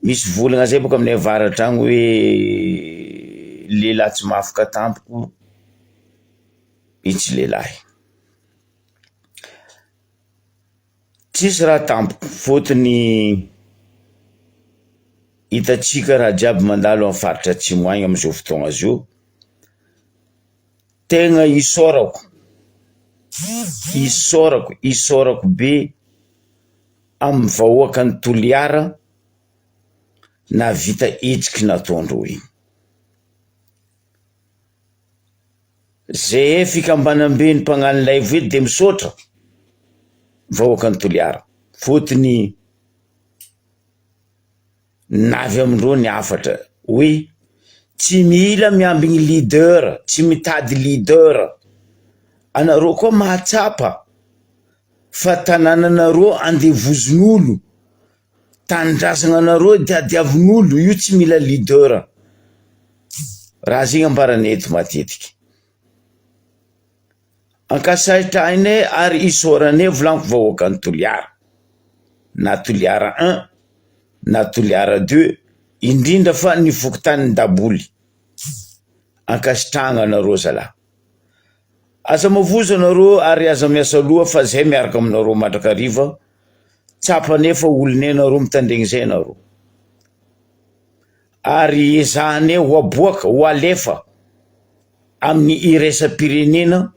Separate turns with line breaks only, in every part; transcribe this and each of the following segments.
Misy volagna zay boka aminay avaratra agny hoe lehilahy tsy mahafaka tampoko io tsy lehilahy. Tsisy raha tampoko fôtony hitantsika raha jiaby mandalo amy faritra atsimo agny amizao fotoagna zao, tegna isaorako, isaorako, isaorako be amin'ny vahoakan'i Toliara nahavita hetsiky nataondreo igny. Zehe fikambanamben'ny mpagnano live eto de misaotra vahoakan'i Toliara fôtony navy amindreo ny hafatra hoe tsy mila miambigny leader, tsy mitady leader, anareo koa mahatsapa fa tanànanareo andevozin'olo, tanindrazananareo diadiavin'olo, io tsy mila leader, raha zegny ambaranay eto matetiky. Ankasitrahinay ary isaoranay volaniko vahoakan'i Toliara, na Toliara un na Toliara deux, indrindra fa ny fokontanin'i Daboly, ankasitrahana anareo zalahy. Aza mavozo anareo ary aza miasa loha fa zay miaraka aminareo mandrakariva, tsapanay fa olonay nareo mitandregny zay nareo, ary ezahanay ho aboaka ho alefa amin'ny iraisam-pirenena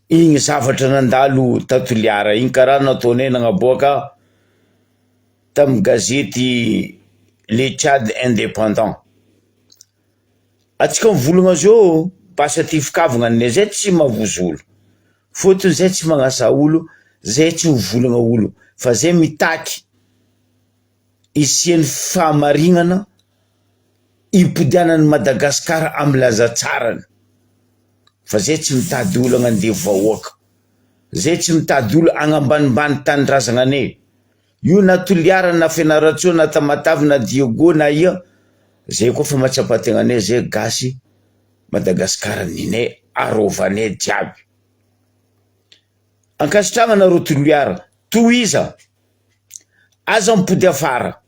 igny zavatra nandalo ta Toliara igny karaha nataonay nagnaboaka tamin'ny gazety Le Tchad Indépendant. Atsika mivolagna zao basy aty fikavagna aminay zay tsy mavozo olo, fôtony zay tsy magnasa olo, zay tsy mivolagna olo fa zay mitaky hisian'ny fahamarignana hipodianan'i Madagasikara amin'ny laza tsarany fa zay tsy mitady olo hagnandevo vahoaka, zay tsy mitady olo hagnambanimbany tanindrazananay, io na Toliara na Fianarantsoa na Tamatave na Diego na ia, zay koa fa mahatsapa tegnanay zay gasy Madagasikara ninay arovanay jiaby. Ankasitrahana nareo Toliara, tohiza, aza mipody afara,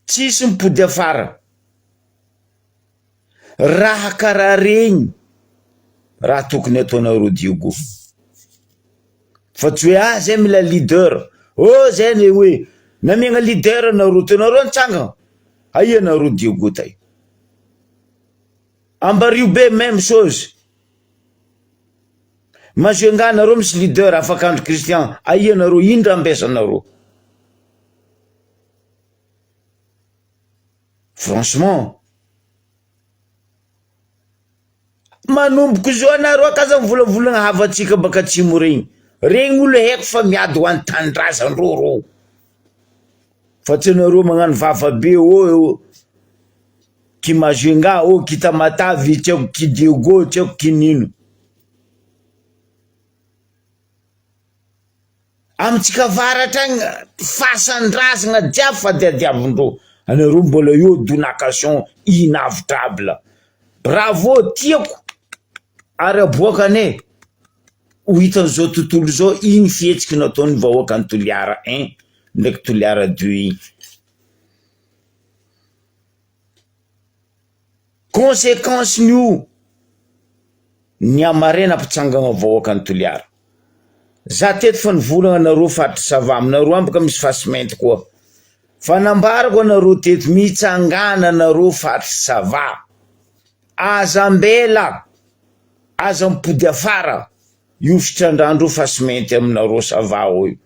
tsisy mipody afara, raha karaha regny raha tokony ataonareo Diego, fa tsy hoe ah zay mila leader, oh zay le hoe namiagna leader nareo teo nareo nitsangana, aia nareo Diego tay. Ambariho be meme chose. Majunga nareo misy leader afaka andry Christian aia nareo ino raha ambesanareo. Franchement manomboko zao anareo akaza mivolavolagna havantsika baka atsimo regny, regny olo haiko fa miady ho an'ny tanindrazandreo reo fa tsy anareo magnano vava be ô. Ki Majunga ô, ki Tamatave, tsy haiko ki Diego, tsy haiko ki nino. Amintsika avaratra agny fasan-drazagna jiaby fadiadiavindreo, anareo mbola eo donation inavitable. Bravo tiako ary aboakanay ho hitan'izao tontolo izao iny fihetsiky nataon'ny vahoakan'i Toliara un ndraiky Toliara deux iny. Consequence-n'io ny hamarena mpitsangana vahoakan'i Toliara. Za teto fa nivolagna anareo faritry Sava, aminareo any boka misy fasimainty koa. Fa nambarako anareo teto, mitsangana anareo faritry Sava. Aza ambela, aza mipody afara io fitrandrahandreo fasimainty aminareo Sava ao io,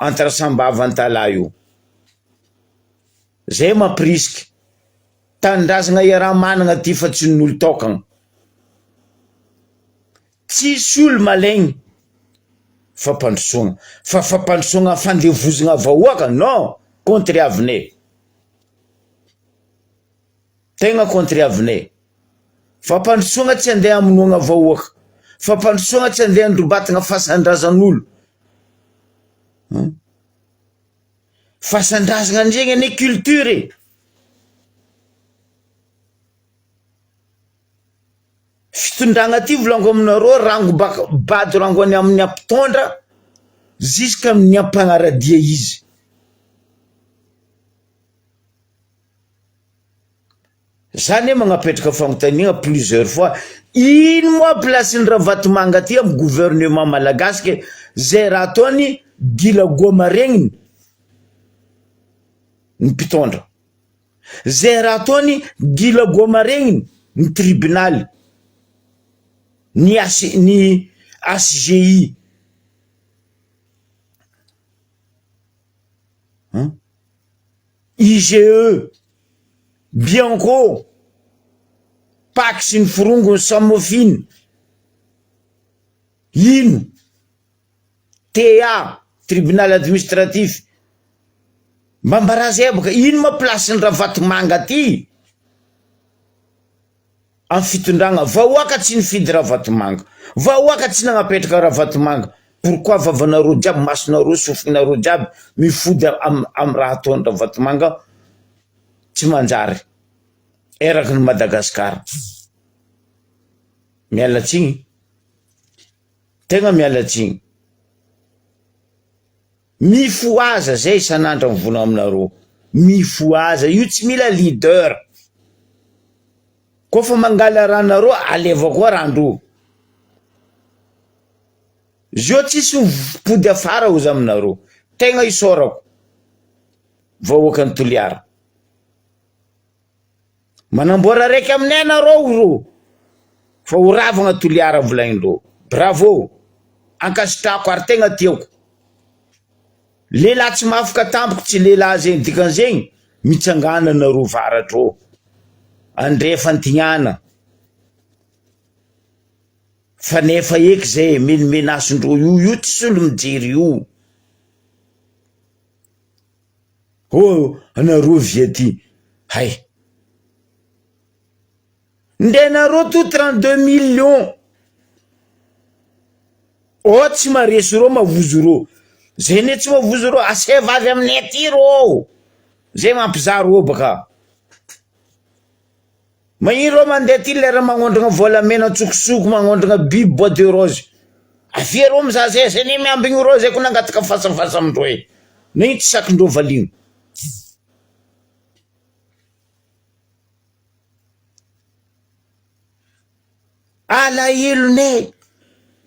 entre Sambava Antalaha io. Zay mampirisika. Tanindrazagna iaraha-managna ty fa tsy n'olo tokagna. Tsisy olo malaigny fampandrosoagna fa fampandrosoagna fandevozagna vahoaka non contre avinay. Tegna contre avinay. Fampandrosoagna tsy andeha hamonoagna vahoaka. Fampandrosoagna tsy andeha handrobatagna fasan-drazan'olo. Fasan-drazagna ndregny anie culture e! Fitondragna ty volaniko aminareo rango baka bado rango any amin'ny ampitondra. Jusqu'amin'ny ampanaradia izy. Za anie magnapetraka fagnontaniagna plusieurs fois, ino moa place-n'i Ravatomanga aty am gouvernement malagasy ke zay raha ataony dilagoa maregniny ny mpitondra, zay raha ataony dilagoa maregniny ny tribonaly, ny H ny HGI. An! IGE, Bianco, Pac sy ny forongony Samofin, ino? TA, Tribunal administratif, mba ambarà zay bôka, ino ma place-n'i Ravatomanga aty? Amin'ny fitondragna, vahoaka tsy nifidy Ravatomanga, vahoaka tsy nagnapetraka Ravatomanga, pourquoi vavanareo jiaby, masonareo, sofinareo jiaby mifody am am raha ataon'i Ravatomanga tsy manjary eraky ny Madagascar. Miala tsigny, tegna miala tsigny. Mifohaza zay isan'andro mivolagna aminareo, mifohaza, io tsy mila leader, kôfa mangala ranareo aleva koa randreo, zio tsisy mipody afara ozy aminareo, tegna isaorako vahoakan'i Toliara. Manamboara araiky aminay nareo ro fa ho ravagna Toliara volagnindreo. Bravo! Ankasitrahako ary tegna tiako. Lehilahy tsy mahafoka tampoka tsy lehilahy zegny dikan'izegny mitsangana nareo varatra ô. Andrefa antignana. Fa nefa eky zay menomenasindreo io io tsisy olo mijery io. Oh anareo via ty hay. Ndre nareo to 32 millions. Oh tsy maresy reo mavozo reo. Zay ne tsy mavozo reo asaivo avy aminay aty reo. Zay mampizaha reo baka. Magnino reo mandeha aty lera magnondragna volamena antsokosoko magnondragna biby bois de rose. Avia reo mizaha zay zay ne miambigny reo zay ko nangataka fasafasa amindreo e. Nagnino tsy sakindreo valiagna. Alahelonay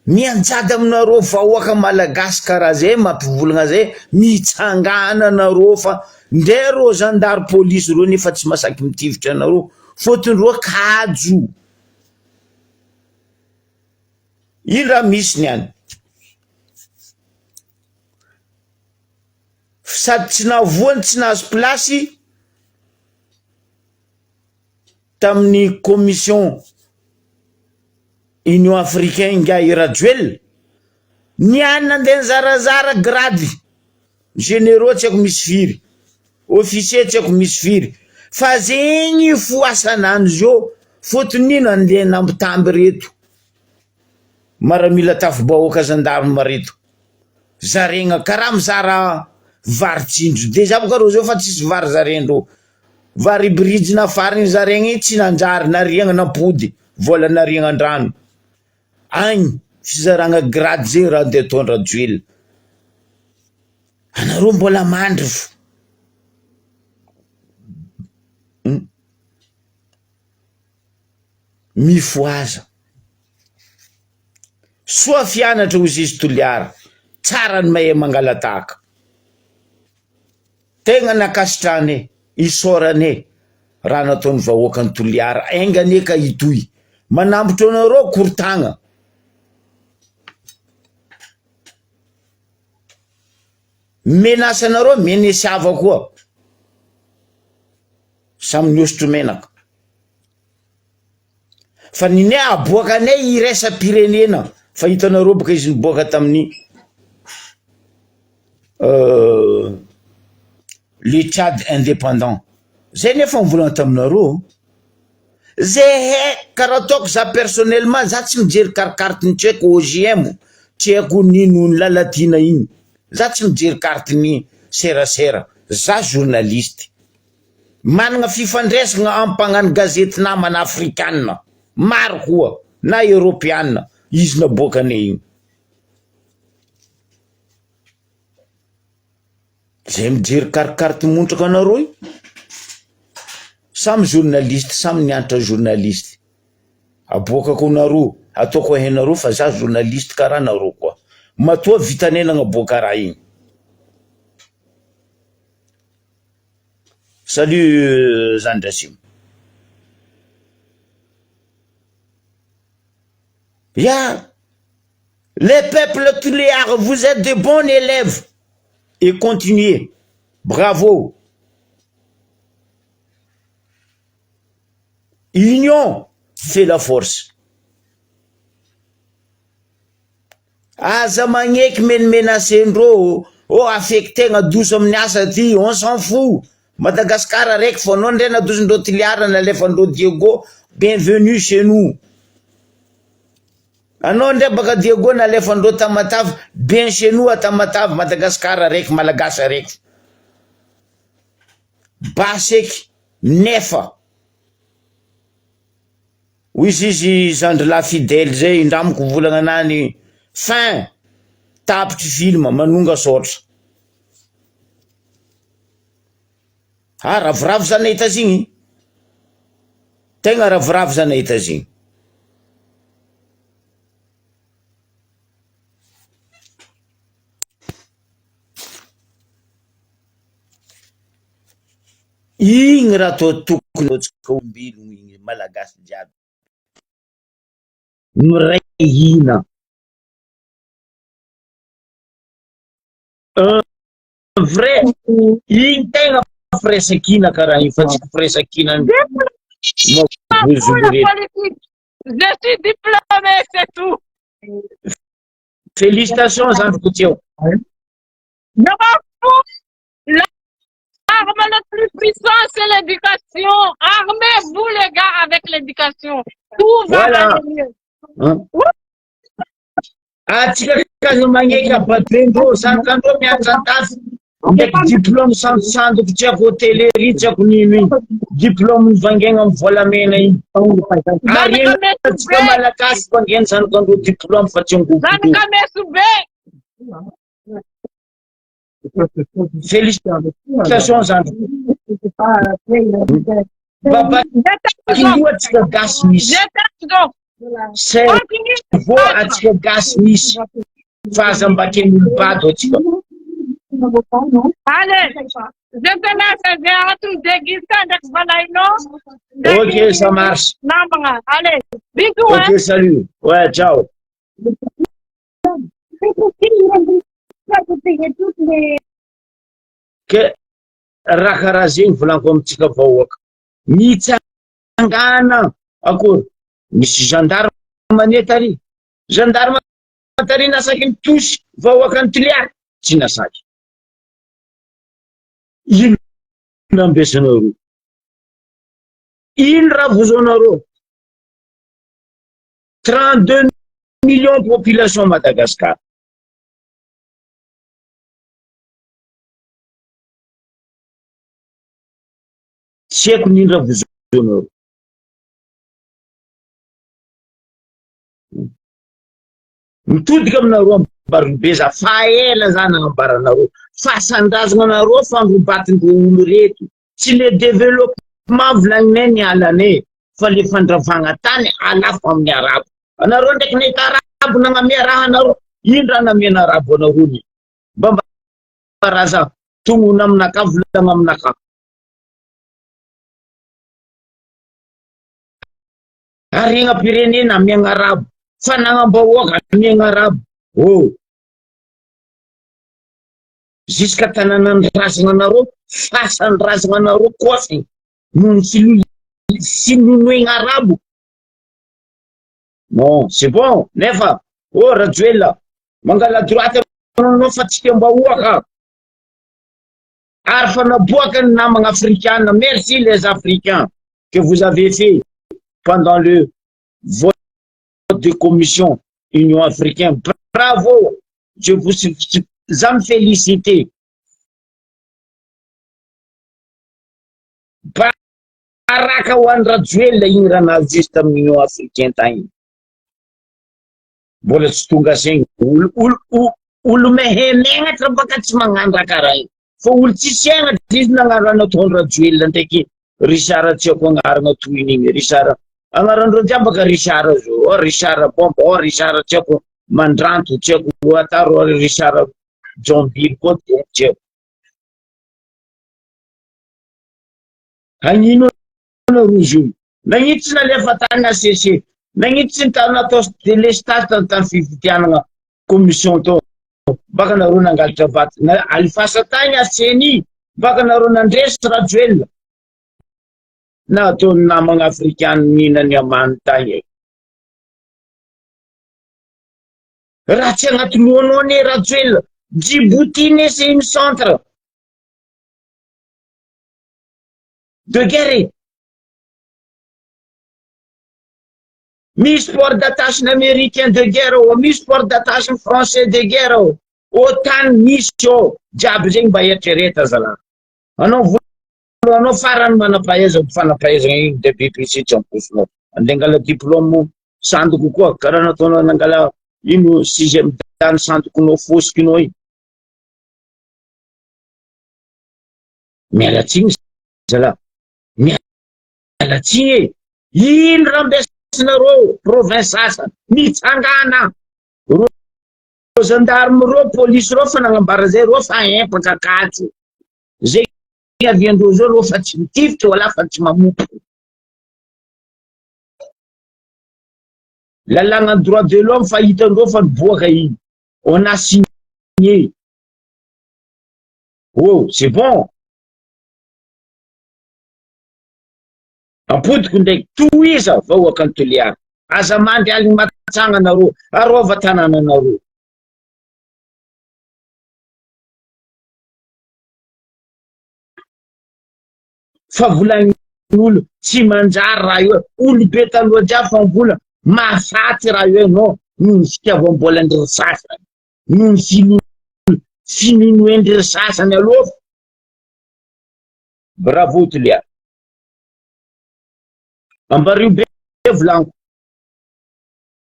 mianjady aminareo vahoaka malagasy karaha zay mampivolagna zay mitsangana nareo fa ndre reo zandary polisy reo nefa tsy masaky mitifitra anareo fotony reo kajo ino raha misy niany sady tsy nahavoany tsy nahazo plasy tamin'ny commission union africain ingahy Rajoelina, niany nandeha nizarazara grade, généraux tsy haiko misy firy, officier tsy haiko misy firy, fa zegny fo asanany zio, fotony ino andeha nambitamby reto maramila tafi-bahoaka gendarme reto, zaregna karaha mizara vary tsinjo, dejà boka reo zao fa tsisy vary zarendreo. Vary bridge nafariny zaregny tsy nanjary nariagna nampody vola nariagna andrano agny fizaragna grade zegny raha ndeha ataon-dRajoelina anareo mbola mandry fo hum mifohaza soa fianatra hozy izy Toliara tsara ny mahay mangalatahaka. Tegna nankasitrahana e, isaorana e, raha nataon'ny vahoakan'i Toliara, enga anie ka hitohy. Manambotro anareo korontagna. Menace anareo, menesiava koa. Samy mihosotra menaka. Fa ny aboakanay iraisam-pirenena fa hitanareo boka izy niboaka tamin'ny le Tchad indépendant zay nefa nivolagna taminareo zay he karaha ataoko za personnellement za tsy mijery carte tsy haiko OGM tsy haiko nino ny Lalatiana iny za tsy mijery carte ny serasera za journaliste Managna fifandraisagna am mpagnano gazety namana afrikana maro koa na eropeana izy naboakanay igny. Zay mijery karikariky montraka anareo io, samy journaliste samy nianatra journaliste, aboakako anareo, ataoko hainareo fa za journaliste karaha nareo koa, matoa vitanay nagnaboaka raha igny. Salut Zandrasimo. Ya! Les peuples Tuléar, vous êtes de bons élèves et continuez. Bravo. Union fait la force. Aza magneky menimenasendreo oh affectegna adoso amin'ny asa ty on s'en fout Madagascar araiky fô anao ndray nadosondreo Toliara nalefandreo Diego bienvenue chez nous Anao ndray baka Diego nalefandreo Tamatave bien chez nous à Tamatave Madagascar araiky Malagasy araiky Basy eky nefa Hoy izy zandry lahy fidèle zay indramiko volagna anany fin tapitry film manonga saotra. Ah ravoravo za nahita azy igny, tegna ravoravo za nahita azy igny. Igny raha toa tokony ataontsika olombelogno igny malagasy jiaby miray hina un vrai igny tegna firaisankina karaha igny fa tsy firaisankina
Pour la politique, je suis diplômé, c'est tout.
Félicitations zandriko Tiao.
Je m'en fous. L'arme le plus puissant, c'est l'éducation. Armez-vous, les gars, avec l'éducation. Tout va
Voilà.
aller mieux.
Hein? Atsika kaza magneky abadendreo zanakandreo mianatra andafy ndraiky diplôme sandosandoky tsy haiko hôtellerie tsy haiko nino iny diplôme nivangaigna amy volamena iny ary
Zanaka meso
atsika
be.
malagasy vangaina zanakandreo diplôme fa tsy angovo
Zanaka meso be.
Félicitations zandry. Baba kingo atsika gasy misy. Cerveau atsika gasy misy. Fa aza mba ken'olo bado atsika.
Allez, je te laisse, j'ai hâte de déguster ndraiky valainao.
Ok, ça marche.
Namagna, allez, bisous.
Ok, salut. Ouais, ciao. Ke raha karaha zegny volaniko amintsika vahoaka, mitsangana akory, misy gendarme anie tary, gendarme tary nasaky nitosy vahoakan'i Toliara, tsy nasaky. Ino nambesinareo? Ino raha vozoanareo? 32 millions population Madagascar. Tsy haiko ny indra vozonareo. Mitodika aminareo ambarobe za fa ela za nagnambaranareo fasan-drazana anareo fandrobatindreo olo reto. Tsy le développement volagninay ny alanay fa le fandravagna tany alafo amin'ny arabo. Anareo ndraiky nahita arabo nagnamia raha anareo, ino raha namiana arabo anareo ny? Mba mba raza tognona aminakahy volagna aminakahy. Haregnam-pirenena amiagna arabo, fanagnam-bahoaka amiagna arabo. Oh! Jusqu'à tanànan'ny razana anareo, fasan'ny razana anareo kôfy noho ny finonoegna arabo. Bon, c'est bon, nefa, oh Rajoelina, mangala droite anao fa tsy tiam-bahoaka. Ary fa naboaka ny namagna afrikana, merci les africains que vous avez fait pendant le vote de commission Union africaine. Bravo, je vous za mi féliciter. Baraka ho an'i Rajoelina iny raha nahazo izy tamin'ny Union africaine tagny. Mbola tsy tonga zegny. Olo olo olo mehemegnatra baka tsy magnano raha karaha igny. Fa olo tsisy henatra izy nagnano nataony Rajoelina ndraiky Richard tsy haiko agnarana tohiny igny Richard agnarandreo jiaby baka Richard zao oh Richard bomba oh Richard tsy haiko mandranto tsy haiko ataro oh Richard John Bill koa tsy haiko hagnino nareo zio nagnino tsy nalefa tany HCC nagnino tsy natao délestage tany tany fifidianana commission tao baka nareo nangalatra vato na alifasa tagny a ceni baka nareo nandresy Rajoelina na ataon'ny namagna afrikana nihinany amany tagny e raha tsy agnaty lohanao anie Rajoelina Djibouti ne c'est une centre de guerre e Misy port d'attache ny américain de guerre ao, misy port d'attache ny français de guerre ao, OTAN misy ao, jiaby zegny mba eritreretina zalahy. Anao vola anao farany manam-pahaizana, fanampahaizana igny de BPC tsy amposinao. Andeha angala diplôme sandoko koa, karaha nataonao nangala ino sixième dan sandokonao fosikinao igny. Miala tsiny zalahy. Miala tsiny e! Ino raha ambesinareo province sasany? Mitsangana! Reo gendarme reo, police reo fa nagnambara zay reo fa empaka katso. Zay aviandreo zao reo fa tsy mitifitra wala fa tsy mamopo. Lalàgna droit de l'homme fa hitandreo fa niboaka igny. On a signé. Oh, c'est bon. Ampodiko ndraiky tohiza vahoakan'i Toliara. Aza mandry aligny matsagna nareo, arova tanànanareo. Fa volagnin'olo tsy manjary raha io, olobe taloha jiaby fa mivola mahafaty raha io enao noho ny fitiavam-bolan-dry sasany, noho ny finoanoen-dry sasany aloha. Bravo Toliara. Ambario be volaniko.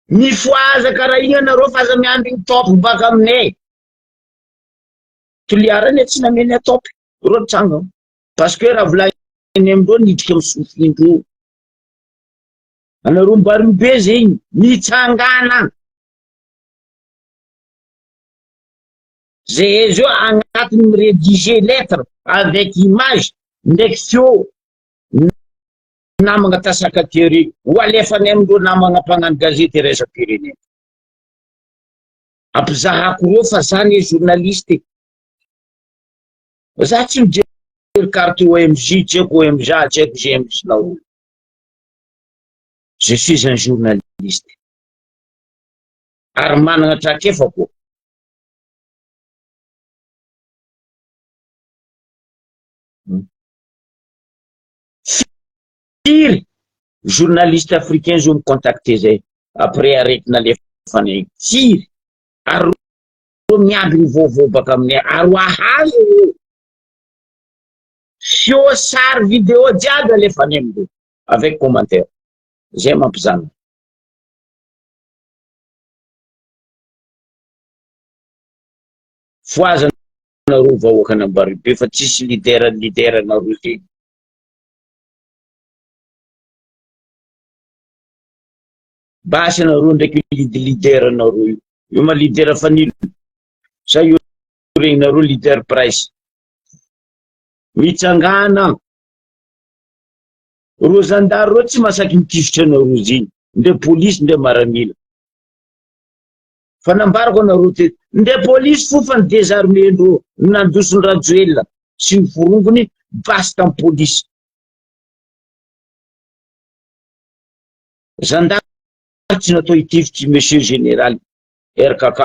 Mifohaza karaha igny anareo fa aza miandry ny top baka aminay. Toliara anie tsy namena top reo tranga parce que raha volagniny amindreo niditra amin'ny sofindreo. Anareo mbario be zegny mitsangana. Zay zao agnatiny mi-rediger lettre avec image ndraiky feo namagna tasaka tery ho alefany amindreo namagna mpagnano gazety iraisam-pirenena. Ampizahako reo fa za ne journaliste. Za tsy mijery carte OMJ, tsy haiko OMJ, tsy haiko GMJ na olo. Je suis un journaliste. Ary managna traikefa koa. Firy journaliste africain zo mi-contacter zay après aretina alefany igny? Firy? Ary reo miandry ny vaovao baka aminay ary ho ahazo reo. Feo, sary, vidéo jiaby alefanay amindreo avec commentaire. Zay mampizana. Fohaza nareo vahoakan'Ambaribe fa tsisy leader leader nareo zegny. Basy anareo ndraiky lead leader nareo io. Io ma leader fanilo. Sa io regninareo leader price. Mitsangana. Reo zandary reo tsy masaky mitifitra anareo zegny. Ndre polisy ndre maramila. Fa nambarako anareo teto, ndre polisy fo fa ny desarmer ndreo nandosony Rajoelina sy ny forongony basy tam polisy. Zandary tsy natao hitifitry monsieur général RKK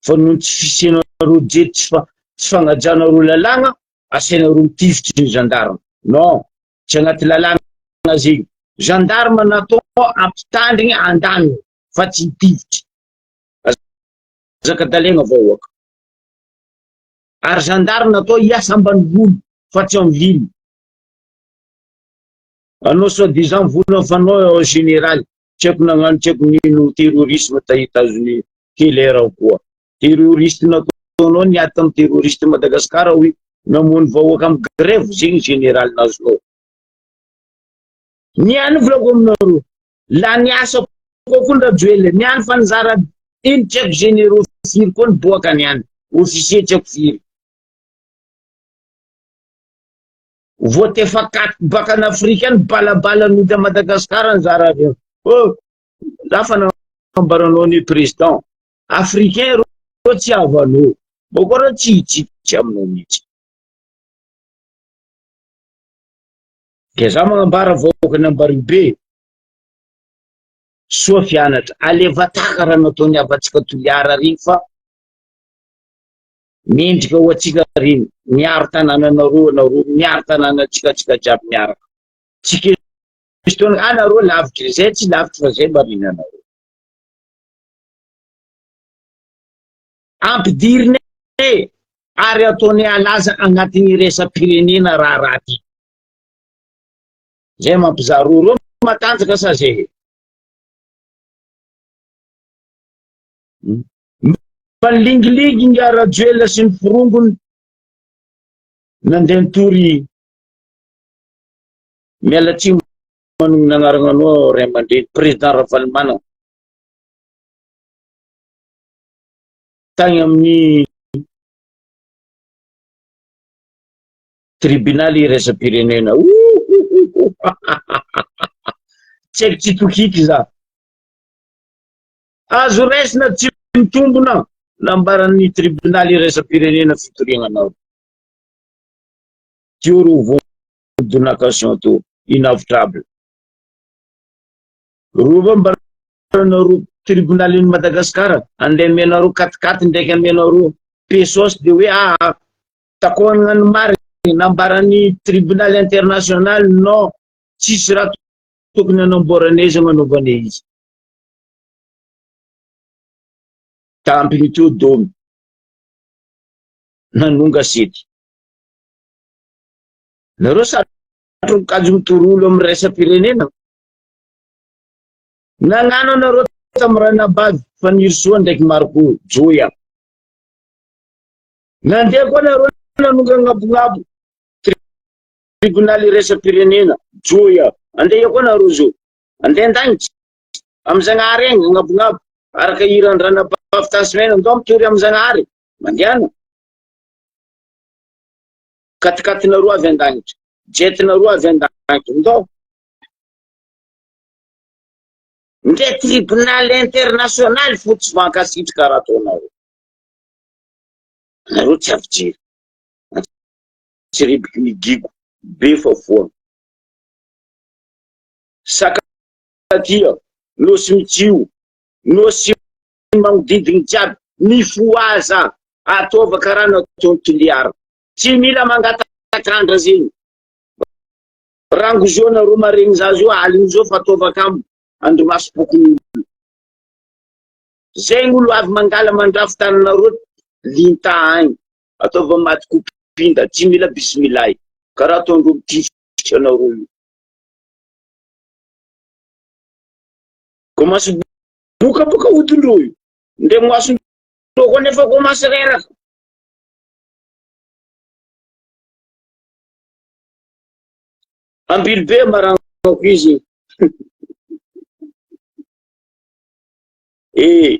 fa noho ny tsy fisianareo jety tsy fa tsy fagnajanareo lalàgna asainareo mitifitry ny gendarme non tsy agnaty lalàgna zegny gendarme natao ampitandrigny andaniny fa tsy hitifitry azakadalaigna vahoaka ary gendarme natao hiasa ambanivolo fa tsy en ville anao soit disant mivolagna fa anao général tsy haiko nagnano tsy haiko nino terrorisme ta Etats-Unis kely era koa. Terroriste nataonao niady tamin'ny terroriste Madagascar hoy namono vahoaka amin'ny grève zegny général nazonao. Niany volako aminareo la niasa koa koa ny Rajoelina niany fa nizara ino tsy haiko généraux firy koa niboaka niany officier tsy haiko firy. Voatefa baka an'Afrika any balabala nody a Madagascar nizara reo. Oh, za fa nambaranao ny président africain reo tsy havanao boko reo tsy hitsitsy aminao mihitsy. Ke za magnambara vahoaka ny Ambaribe soa fianatra aleva tahaka raha nataony havantsika Toliara regny fa mendrika ho antsika regny miaro tanànanareo anareo miaro tanànantsika antsika jiaby miaraka tsy question anareo lavitry zay tsy lavitry fa zay marina anareo Ampidirinay ary ataonay halaza agnatin'ny iraisam-pirenena raharaha ty. Zay mampizaha roa matanjaka sa zay? Mba nilingilingy ingahy Rajoelina sy ny forongony nandeha nitory miala tsiny manonona anarana anao ray aman-dreny président Ravalomanana. Tany amin'ny tribonaly iraisam-pirenena. Tsy haiko tsy tokiky za. Azo raisina tsy mitombona nambaran'ny tribonaly iraisam-pirenena fitoriagna anao. Teo ro voadonakation teo inavotable. Rova ambaranareo tribonalin'i Madagasikara andeha amenareo katikaty ndraiky amenareo pesos de hoe aa takonana ny marina nambaran'ny tribonaly international non tsisy raha tokony hanamboarana izy hanaovana izy tampiny teo domy nanonga sety nareo satro mikajy mitorolo amin'ny raisam-pirenena Nagnano anareo tamy ranabavy Fanirisoa ndraiky Marco Joya. Nandeha koa nareo nanonga agnabonabo tribonaly iraisam-pirenena Joya. Andeha koa nareo zao. Andeha an-dagnitsy amy Zagnahary agny agnabonabo araka hiran-dranabavy Tasmena ndao mitory amy Zagnahary. Mandehana. Katikatinareo avy an-dagnitra. Jetinareo avy an-dagnitra. Ndao. Ndre tribunal international fo tsy mankasitraka raha ataonareo. Nareo tsy avy jery. Antsiribiky ny gigo be fa foana. Sakatia, Nosy Mitsio, Nosy magnodidiny jiaby, mifohaza, ataova karaha nataon'i Toliara. Tsy mila mangatak'andra zegny. Rango zao nareo maregny za zao aligny zao fa ataova kamo andrimasom-pokonolona. Zegny olo avy mangala mandrafy taninareo linta agny ataova maty kopinda tsy mila bismilay karaha ataondreo mitifitra anareo io. Commence boka boka hodindreo io ndre moasondreo koa nefa commence reraka. Ambilobe maragnako izy. Eh.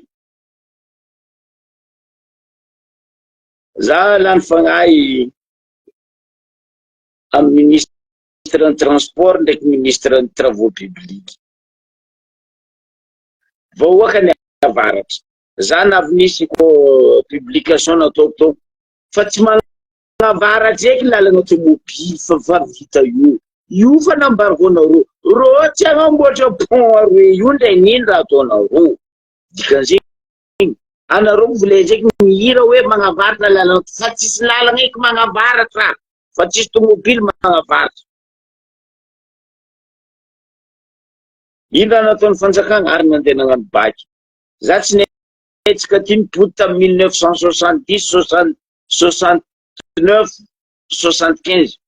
Za lany fagnahy amin'ny ministre ny transport ndraiky ministre ny travaux publics. Vahoaka ny avaratra. Za navy nisy ko publication nataoko tao fa tsy Avaratra eky lalana tomobily fa fa vita io. Io fa nambarako anareo. Reo tsy agnamboatra pont aroe io ndray nino raha ataonareo. Dikan'izegny anareo mivolay ndraiky mihira hoe magnavaratra lalana fa tsisy lalana eky magnavaratra fa tsisy tomobily magnavaratra. Ino raha nataon'ny fanjakana ary nandeha nagnano bac. Za tsy nihetsika aty nipody tamin'ny 1970 60 69 75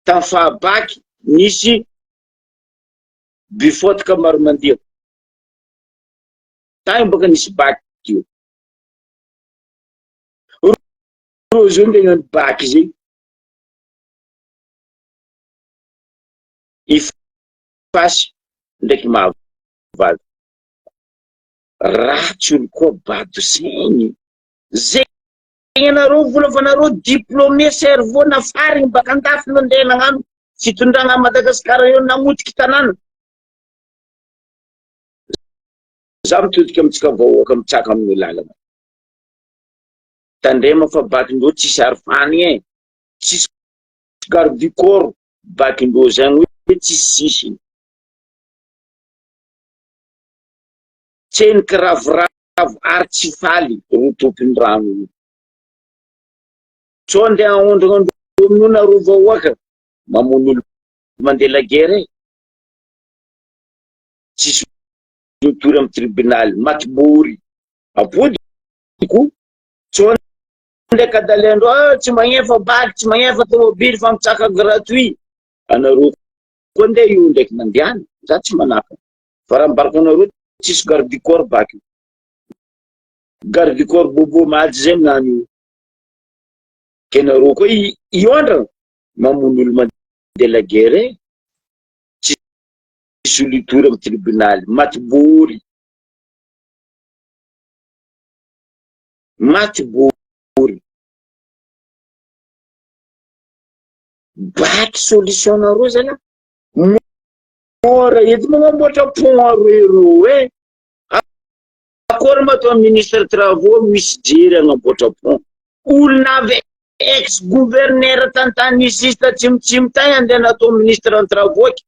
tamin'ny faha bac nisy bifotaka maro mandeha tany boka nisy bac teo. Reo zao ndeha hagnano bac zegny. Ifasy ndraiky Mahavalo. Ratsy olo koa bado saigny. Zegny anareo vola fa nareo diplômé cerveau nafarigny baka andafy no ndeha nagnano fitondragna à Madagascar eo namotiky tanàna. Za mitodika amintsika vahoaka mitsaka amin'ny lalana. Tandrema fa bakindreo tsisy arofanigny e. Tsisy garde du corps bakindreo zany hoe tsisy sisiny. Tseniky ravoravo ary tsy faly ro tompony rano io. Tsao ndeha aondragna andreo amin'io nareo vahoaka mamono olo mandeha la guerre e. Tsisy mitory amin'ny tribonaly, maty bory. Ampodiko, tsao ndraiky adalaindreo, ah tsy magnefa bac, tsy magnefa tomobily fa mitsaka gratuit. Anareo koa ndeha io ndraiky mandehana, za tsy manakana. Fa raha ambarako anareo tsisy garde du corps bac io. Garde du corps bobo maty zay aminany io. Ke nareo koa iondrana mamono olo mandeha la guerre e. Tsisy olo hitory amin'ny tribonaly, maty bory. Maty bory. Bac solution nareo zalahy. Mora eto magnamboatra pont aroe reo e. Akory ma atao ministre travaux misy jery hagnamboatra pont. Olona avy ex gouverneur tantany isisy tatsimotsimo tany andeha natao ministre ny travaux eky.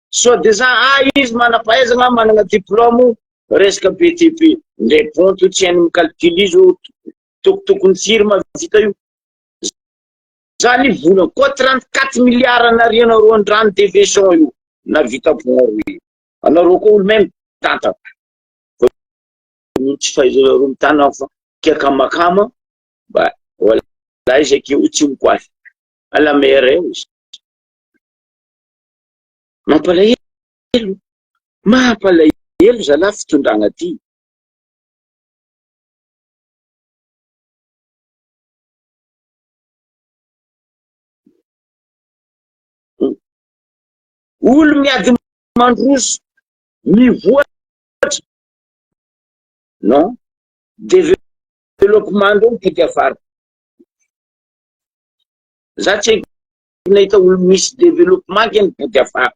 Soit disant ah izy manam-pahaizana manana diplôme resaka BTP. Ndray pont io tsy hainy mi-calcul izy io tokotokony firy mahavita io. Zany vola koa 34 milliards narianareo andrano deviation io navita pont roe. Anareo koa olo mahay mitantana. Fa noho tsy fahaizanareo mitantana fa kiakamakama mba walahy izy akeo tsy mikoafy. À la mer eo izy. Mampalahelo, mampalahelo zalahy fitondragna ty. Olo miady mandroso, mivoatra, non, développement ndreo mipody afara. Za tsy haiko nahita olo misy développement ke mipody afara.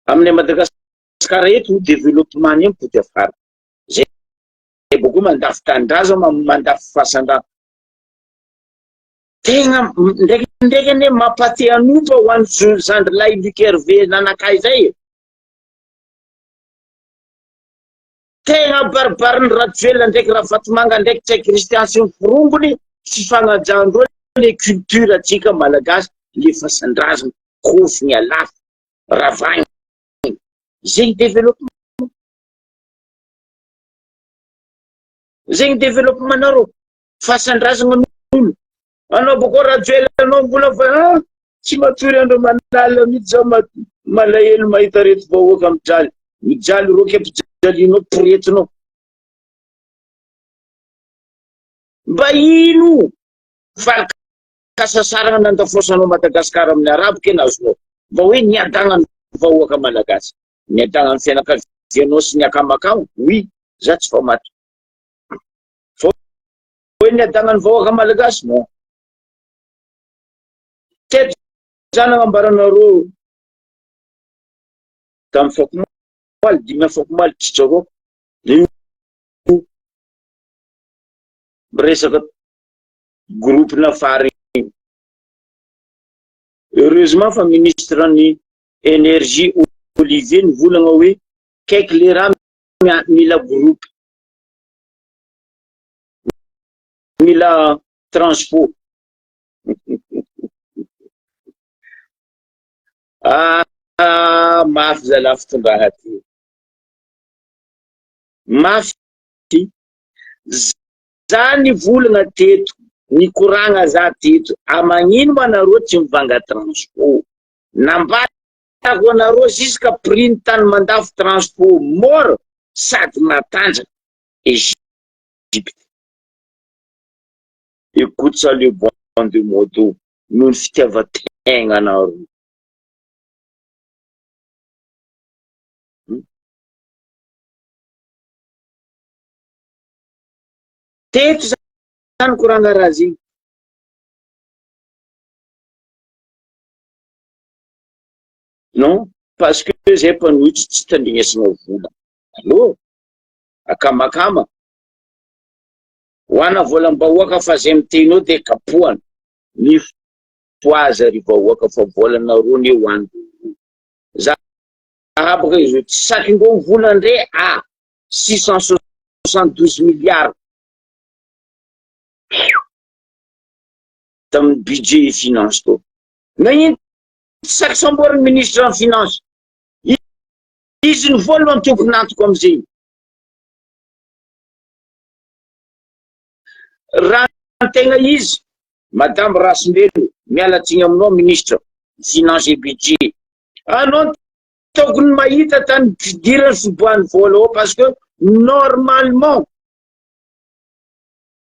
Aminay Madagasikara eto développement ny mipody afara. Zay boko mandafy tanindrazana, mandafy fasan-drano. Tegna ndraikindraiky anie mampate hanompa ho an'i zandrilahy Luc Hervé nanakay zay e. Tegna baribarin'i Rajoelina ndraiky Ravatomanga ndraiky Ntsay Christian sy ny forongony sy fagnajan-dreo le culture antsika malagasy le fasan-drazana kofigny alafo ravagny zegny développement zegny développement nareo fasan-drazana n'olo anao boko Rajoelina anao mbola fa ah, tsy matory andro aman'alina mihitsy zaho malahelo mahita reto vahoaka mijaly mijaly roky ampijalianao poretinao mba ino valin-kasasarana nandafosanao Madagasikara amin'ny arabo ke nazonao mba hoe niadagnan'ny vahoaka malagasy niadagnan'ny fianakavianao sy ny akamakao oui za tsy fa maty fa hoe niadagnan'ny vahoaka malagasy non teto za nagnambaranareo tamin'ny fakomaly dimy afakomaly tsy tsaroako io resaka groupe nafary iny heureusement fa ministre ny énergie Olivier nivolagna hoe kaiky le raha mila groupe mila transport ah mafy zalahy fitondrana ty mafy za nivolagna teto nikoragna za teto amagnino ma nareo tsy mivanga transport nambarako anareo jusqu'à prix ny tany mandafo transport mora sady matanjaka. Egypte. Écoute ça le bande de modo noho ny fitiavan-tegnanareo. Teto zany koragna raha zegny. Non, parce que zay mpanohitsy tsy tandrignesana vola. Allô? Akamakama. Hoana volam-bahoaka fa zay miteny eo de kapohana. Mifohaza ry vahoaka fa volanareo anie hoanindreo. Zaha baka izy io tsy sakindreo ny volan-dre ah! 672 milliards tamin'ny budget et finance tao. Nagnino tsy saky samborin'ny ministre ny finance? Izy ny voalohany tompon'antoko amin'izegny. Raha ny tegna izy, Madame Rasombelo, miala tsiny aminao ministre finance et budget, anao tokony mahita tany fidirany fiboahan'ny vola ao parce que normalement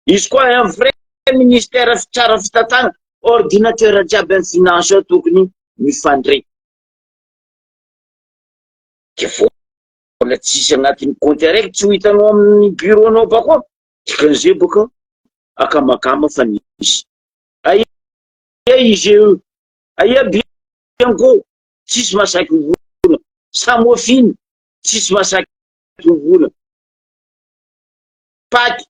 izy koa un vrai ministère tsara fitantanana ordinateur jiaby any finance ao tokony mifandray de vola tsisy agnatin'ny compte araiky tsy ho hitanao amin'ny bureau nao bakao dikan'izay boka akamakama fa nisy aia IGE aia Bianco tsisy mahasaky mivola, Samofin tsisy mahasaky mivola, Paty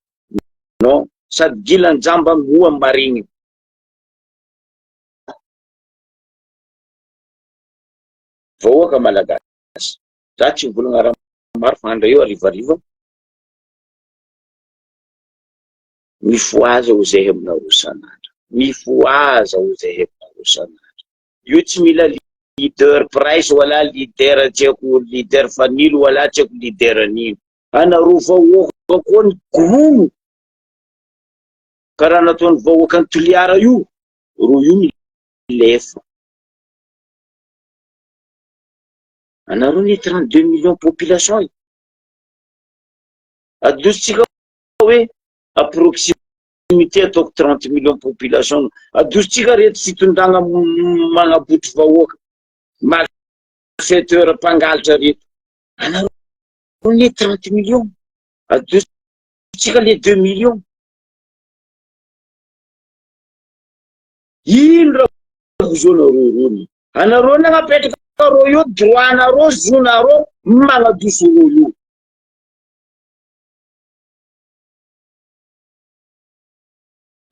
non sady gilan jamba moa marigny. Vahoaka malagasy, za tsy mivolagna raha maro fa andra io harivariva mifohaza ho zay aminareo sanandra, mifohaza ho zay aminareo sanandra. Io tsy mila leader price wala leader tsy haiko leader fanilo wala tsy haiko leader nino. Anareo vahoaka koa ny grono karaha nataon'ny vahoakan'i Toliara io, reo io milefa. Anareo anie 32 millions population e. Adositsika hoe approximé. Unité ataoko 30 millions population adositsika reto fitondragna magnabotry vahoaka malfaiteur mpangalatra reto anareo ne 30 millions adositsika le 2 millions ino raha vozonareo rony anareo nagnapetraka reo io droit nareo zonareo magnadoso reo io.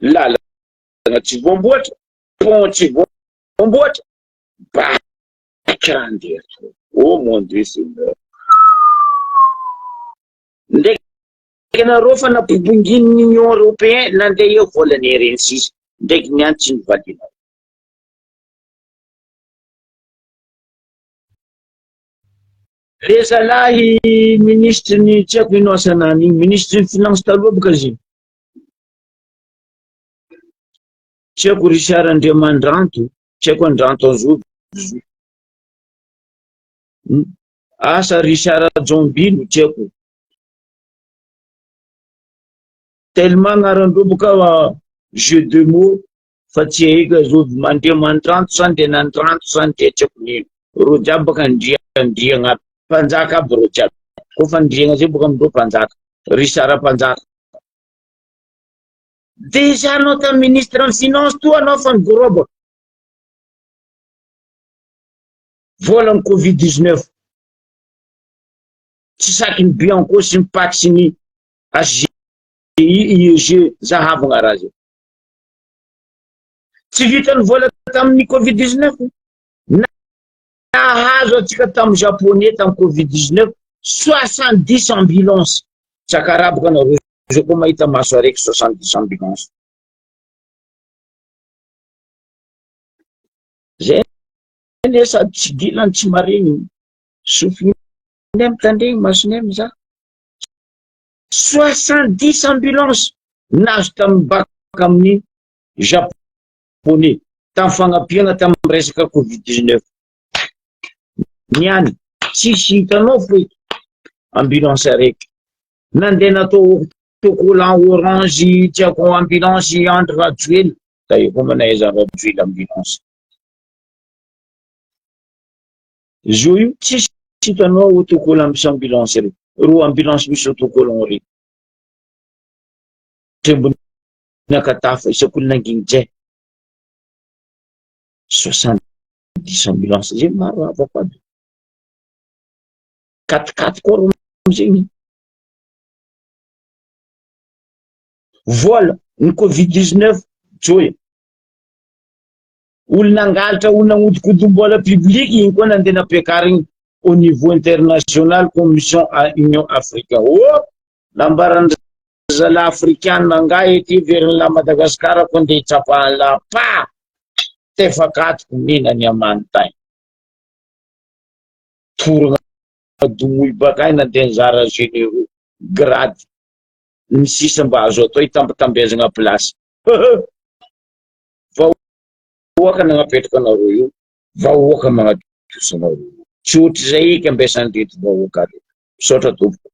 Lalana tsy voamboatra, pont tsy voamboatra, bac raha andeha atao. Oh mon Dieu Seigneur. Ndraiky anareo fa nampibongin'ny Union Européen nandeha eo volan'ny RN6 ndraiky niany tsy novalianareo. Le zalahy minisitry ny tsy haiko ino asanany iny, minisitry ny finance taloha boka izy iny. Tsy haiko Richard Andriamandranto, tsy haiko Andranto Anzovy izy io. Asa Richard Rajaombilo, tsy haiko. Tellement agnaran-dreo boka jeu de mots fa tsy haiko azovy Andriamandranto sa Andrianandranto sa Andria tsy haiko nino. Reo jiaby baka Andria Andriagna mpanjaka aby reo jiaby. Kôfa Andriagna zay boka amindreo mpanjaka. Richard mpanjaka. Déjà anao tam ministre ny finance toa anao fa nigoroba. Vola ny covid 19. Tsy saky ny Bianco sy ny Pac sy ny HGI, IEG zahavagna raha zay. Tsy vitan'ny vola tamin'ny covid 19. Nahazo antsika tamin'ny japonais tamin'ny covid 19 70 ambulance. Tsakaraboka nareo zao koa mahita maso araiky 70 ambulance. Zay anie sady tsy gilany tsy maregny. Sofinay mitandregny masonay mizaha. 70 ambulance nahazo tamin'ny baka amin'ny japonais tamin'ny fagnampiana tamin'ny resaka covid 19. Niany tsisy hitanao foeky ambulance araiky. Nandeha natao chocolat orange tsy haiko ambulance Andry Rajoelina. Taia koa mba nahaiza Rajoelina ambulance. Zo io tsisy hitanao autocollant misy ambulance reo. Reo ambulance misy autocollant reo. Trembony Akatafa isak'olona nanginy jay. 70 ambulance zay maro havako aby. Katikaty koa reo amizegny. Vola ny covid 19 joy. Olo nangalatra olo nagnodikodim-bola public igny koa nandeha nampiakarigny au niveau international commission union africain. Oh! Nambaran-dry zalahy afrikana angaha ety heverin'lah Madagascar ko ndeha hitsapahan'lah pa! Tefakatoko mena ny aman'tay. Torogna domoy bakay nandeha nizara généraux grade ny sisa mba azo atao hitambitambezagna place. Vahoaka nagnapetraka anareo io, vahoaka magnadoso anareo io. Tsy ohatr'izay eky ambesan'ireto vahoaka reto. Misaotra tompoko.